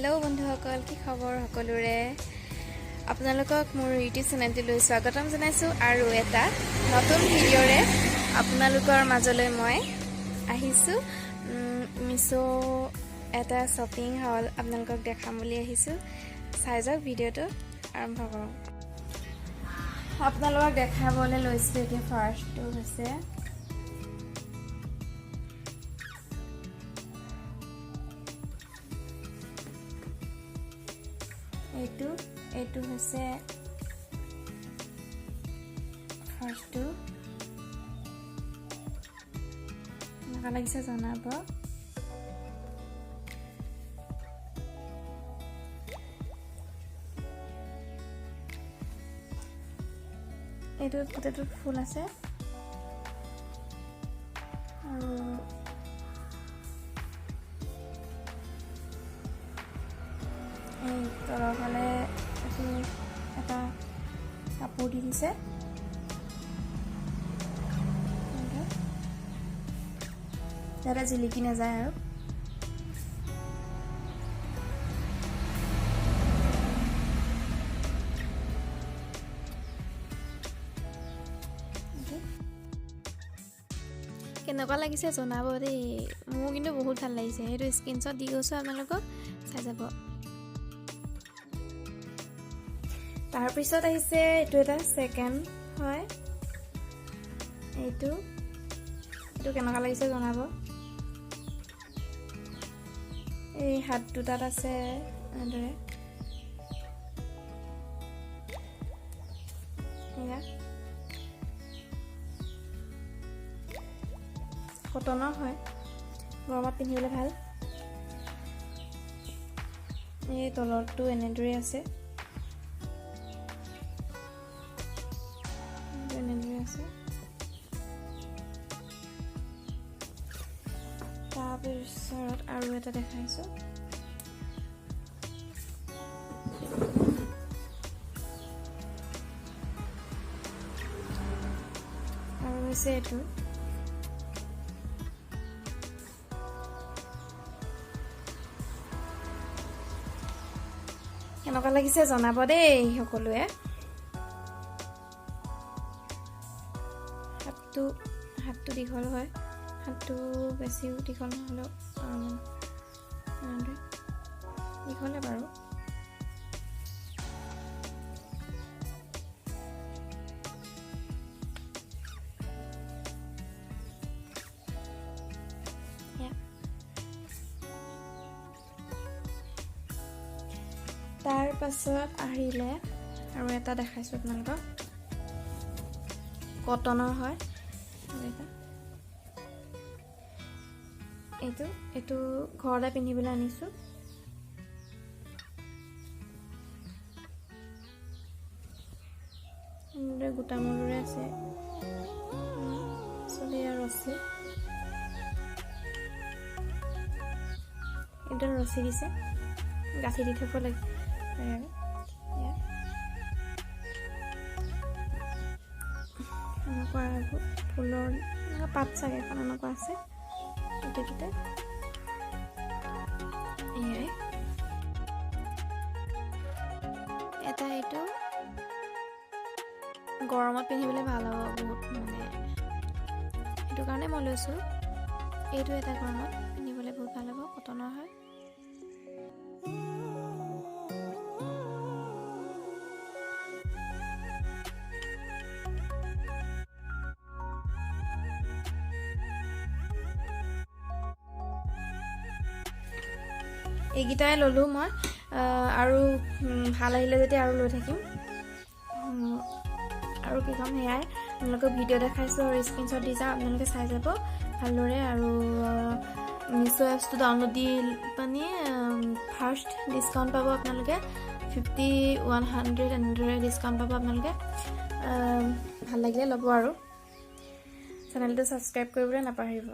Hello' বন্ধুসকল, কি খবৰ সকলোৰে? আপোনালোকক মোৰ ইউটিউব চেনেলটোলৈ স্বাগতম জনাইছোঁ আৰু এটা নতুন ভিডিঅ'ৰে আপোনালোকৰ মাজলৈ মই আহিছোঁ। মিছ' এটা শ্বপিং হল আপোনালোকক দেখাম বুলি আহিছোঁ। চাই যাওক, ভিডিঅ'টো আৰম্ভ কৰোঁ। আপোনালোকক দেখাবলৈ লৈছোঁ এতিয়া। ফাৰ্ষ্টটো হৈছে এইটো। এইটো হৈছে ফাৰ্ষ্টটো। কেনেকুৱা লাগিছে জনাব। এইটোত গোটেইটোত ফুল আছে আৰু এই তলৰ ফালে এইটো এটা কাপোৰ দি দিছে এনেকে, যাতে জিলিকি নাযায়। আৰু এইটো কেনেকুৱা লাগিছে জনাব দেই। মোৰ কিন্তু বহুত ভাল লাগিছে। সেইটো স্ক্ৰীনশ্বট দি গৈছোঁ আপোনালোকক, চাই যাব। তাৰপিছত আহিছে এইটো এটা ছেকেণ্ড হয় এইটো। এইটো কেনেকুৱা লাগিছে জনাব। এই হাত দুটাত আছে এনেদৰে। এয়া কটনৰ হয়, গৰমত পিন্ধিবলৈ ভাল। এই তলৰটো এনেদৰে আছে, এইটো এনেদৰে আছে। তাৰপিছত আৰু এটা দেখাইছোঁ। আৰু হৈছে এইটো। কেনেকুৱা লাগিছে জনাব দেই সকলোৱে। হাতটো দীঘল হয়, হাতটো বেছিও দীঘল নহ'লেও এনেদৰে দীঘলে বাৰু। এয়া। তাৰ পাছত আহিলে আৰু এটা দেখাইছোঁ আপোনালোকক। কটনৰ হয় আৰু এটা। এইটো ঘৰতে পিন্ধিবলৈ আনিছোঁ। এনেদৰে গোটামৰ দৰে আছে। তাৰপিছত এয়া ৰছী, এইডাল ৰছী দিছে, গাঁঠি দি থ'ব লাগে আৰু এয়া এনেকুৱা এইবোৰ ফুলৰ এনেকুৱা পাত চাগে এখন এনেকুৱা আছে গোটেইটোতে। এয়াই এটা। এইটো গৰমত পিন্ধিবলৈ ভাল হ'ব বহুত, মানে সেইটো কাৰণে মই লৈছোঁ। এইটো এটা গৰমত পিন্ধিবলৈ বহুত ভাল হ'ব, কটনৰ হয়। এইকেইটাই ল'লোঁ মই আৰু ভাল আহিলে যেতিয়া আৰু লৈ থাকিম। আৰু কি ক'ম, সেয়াই আপোনালোকক ভিডিঅ' দেখাইছোঁ আৰু স্ক্ৰীনশ্বট দি যাওঁ, আপোনালোকে চাই যাব ভালদৰে। আৰু মিছ' এপছটো ডাউনলোড দি পানি ফাৰ্ষ্ট ডিছকাউণ্ট পাব আপোনালোকে, 50, 100 এনেদৰে ডিছকাউণ্ট পাব আপোনালোকে। ভাল লাগিলে ল'ব আৰু চেনেলটো ছাবস্ক্ৰাইব কৰিবলৈ নাপাহৰিব।